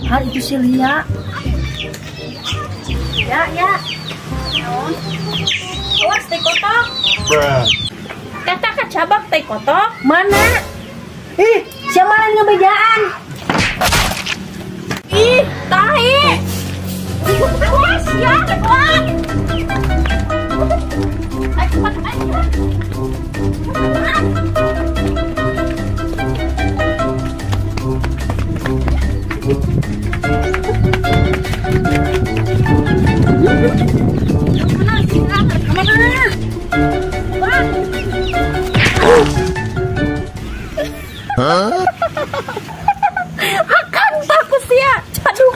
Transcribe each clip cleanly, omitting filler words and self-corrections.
Har itu si Lia. Ya, ya. Naon? Awas teh kotok. Bruh. Teta kacabak teh kotok. Mana? Ih, siapa lain ngebejaan? Ih, tahi. Awas ya, cepat. Ayo cepat, ayo. Hah? Akan takut ya. Aduh.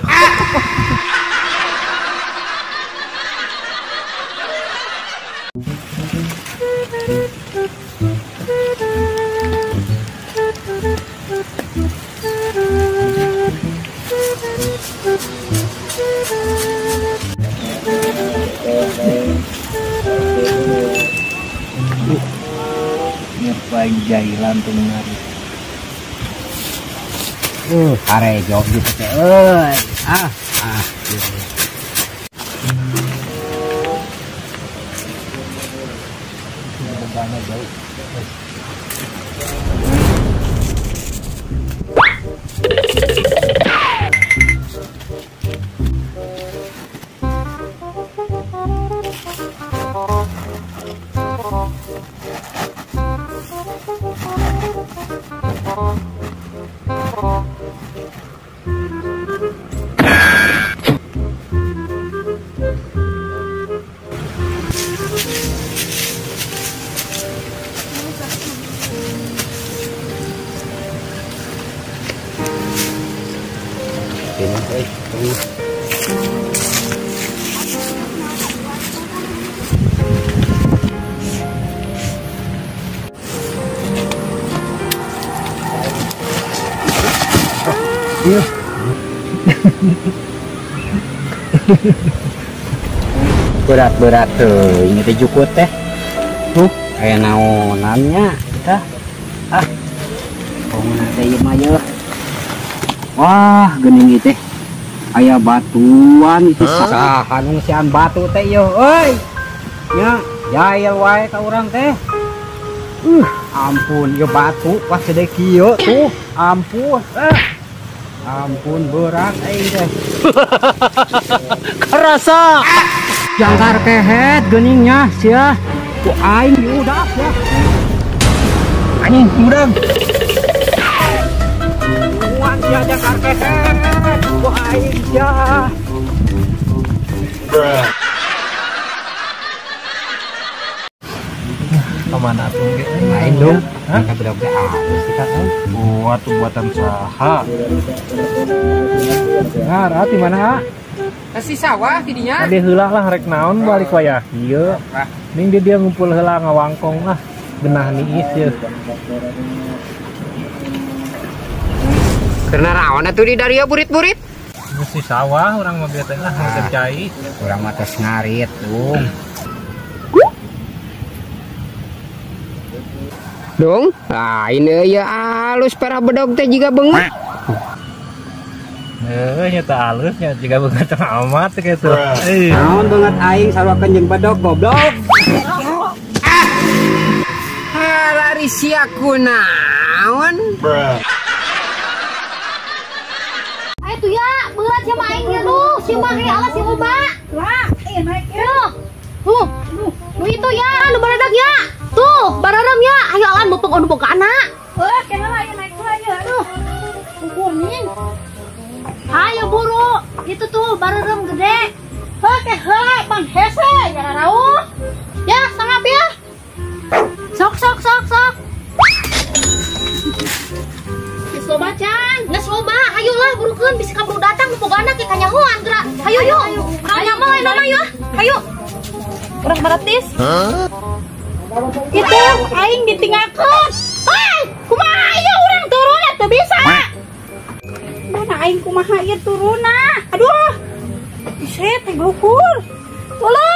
Nyepain jahilan tuh menarik. Hare jawab gitu teh euy. Ah, ah gitu. Jauh. Berat-berat tuh, ini teh jukut teh. Tuh, kayak naonannya tah. Ah. Pongna teh ieu mah yeuh. Wah, geuning ieu teh. Aya batuan itu saha nu ngeusian batu teh ieu euy. Nya, jail wae ka urang teh. Ampun ieu batu pas gede kieu tuh. Ampun. Ampun berat aing teh. Kerasa. Jangkar kehet geuningnya sia. Ku aing diudak ya. Anjing udah. Uang sia jangkar kehet. Ku aing sia. Kemana tuh ge? Lain dong. Hah? Ka bedog teh halus kita kan. Buat buatan saha. Nah, di mana? Kasih sawah tidinya. Ade heula lah rek naon balik wayah ieu. Ning dia ngumpul heula ngawangkong lah genah niis ye. Karena raon atuh di daria burit-burit. Mesti sawah urang mah bieu teh lah ngeukeun cai. Urang mah tos ngarit, Bung. Dong, lain euy alus perah bedog teh jiga beungeut. Nyata alusnya jiga beungeut amat kitu. Naon beungeut aing sarua jeung bedog goblok. Ah, lari sia kunaon? Ayo tuh ya, berat sia mah aing ieu lu, sia mah kayak alas sia loba. Lah, naik ya. Tuh, nu itu ya, nu baredag ya. Tuh, bararem ya. Ayo alan bopeng anu boga anak. Heuh, kena lah ayo naik lah ya. Tuh. Kuning. Ayo buru, itu tuh bararem gede. Heuh, teh heula pan hese ya rauh. Ya, sangap ya. Sok sok sok sok. Geus loba can, geus loba. Ayolah burukeun bisi kaburu datang nu boga anak ke kanyahoan geura. Ayo yuk. Kanya mah lain mah ya. Ayo. Urang baratis. Itu aing ditinggalkeun. Hai, kumaha ieu urang turun atuh bisa. Mana aing kumaha ieu turunna? Aduh. Buset, teh luhur. Tolong.